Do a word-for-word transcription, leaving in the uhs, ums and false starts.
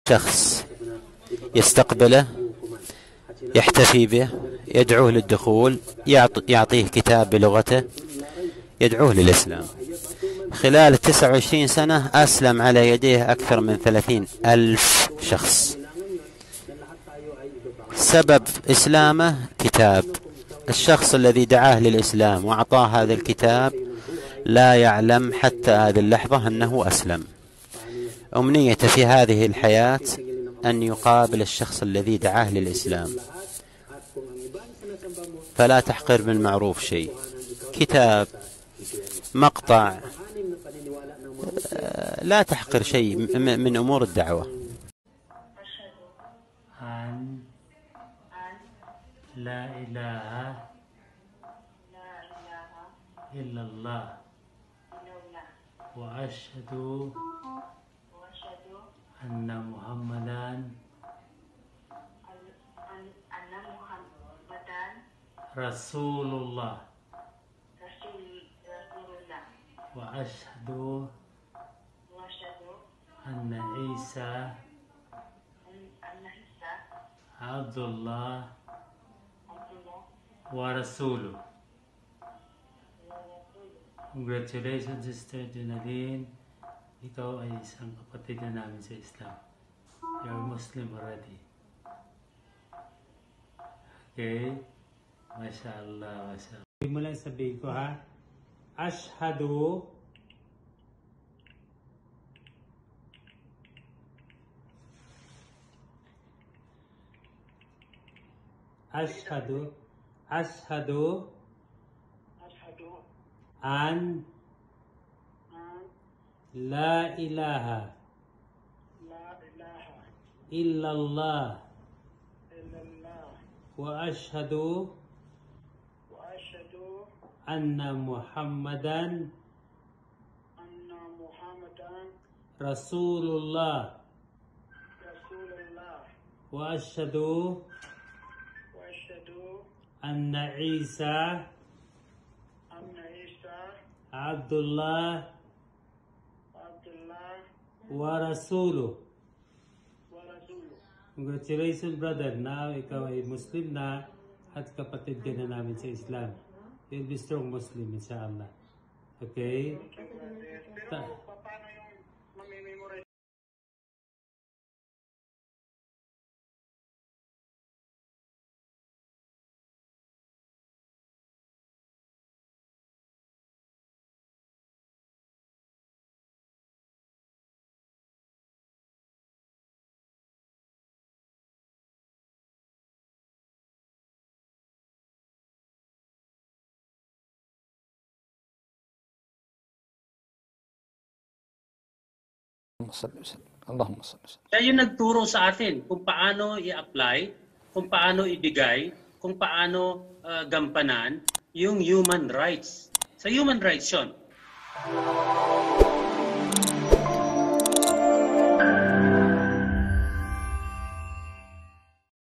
شخص يستقبله، يحتفي به، يدعوه للدخول، يعط-، يعطيه كتاب بلغته، يدعوه للإسلام. خلال تسعة وعشرين سنة أسلم على يديه أكثر من ثلاثين ألف شخص. سبب إسلامه كتاب. الشخص الذي دعاه للإسلام وأعطاه هذا الكتاب لا يعلم حتى هذه اللحظة أنه أسلم. أمنيته في هذه الحياة أن يقابل الشخص الذي دعاه للإسلام. فلا تحقر من المعروف شيء. كتاب، مقطع، آه، لا تحقر شيء م-، م-، من أمور الدعوة. أن لا إله إلا الله. وأشهد أن محمدا رسول الله. وأشهد أن عيسى عبد الله ورسوله. Congratulations, Sister Janalin. Ikaw ay isang kapatid na namin sa Islam. You're Muslim already. Okay. Masha Allah, masha Allah. Simulan sabihin ko, ha? Ashhadu. Ashhadu. Ashhadu. Ashhadu. An. An. La ilaha. La ilaha. Illallah. Illallah. Wa ashhadu. Wa ashhadu. Anna Muhammadan. Anna Muhammadan. Rasulullah. Rasulullah. Wa ashhadu. Wa ashhadu. Anna Isa. Anna Isa. Abdullah. Abdullah. Wa rasuluh. Wa rasuluh. Congratulations, brother. Now ikaw ay Muslim na, hat kapatid ka na namin sa Islam. You'll be strong Muslim, inshallah. Okay? Okay, brother. Pero Ta- paano yung mamimemorize? اللهم صل وسلم. اللهم صل وسلم. Siya yung nagturo sa atin kung paano i-apply, kung paano ibigay, kung paano, ah, gampanan yung human rights. Sa human rights yun.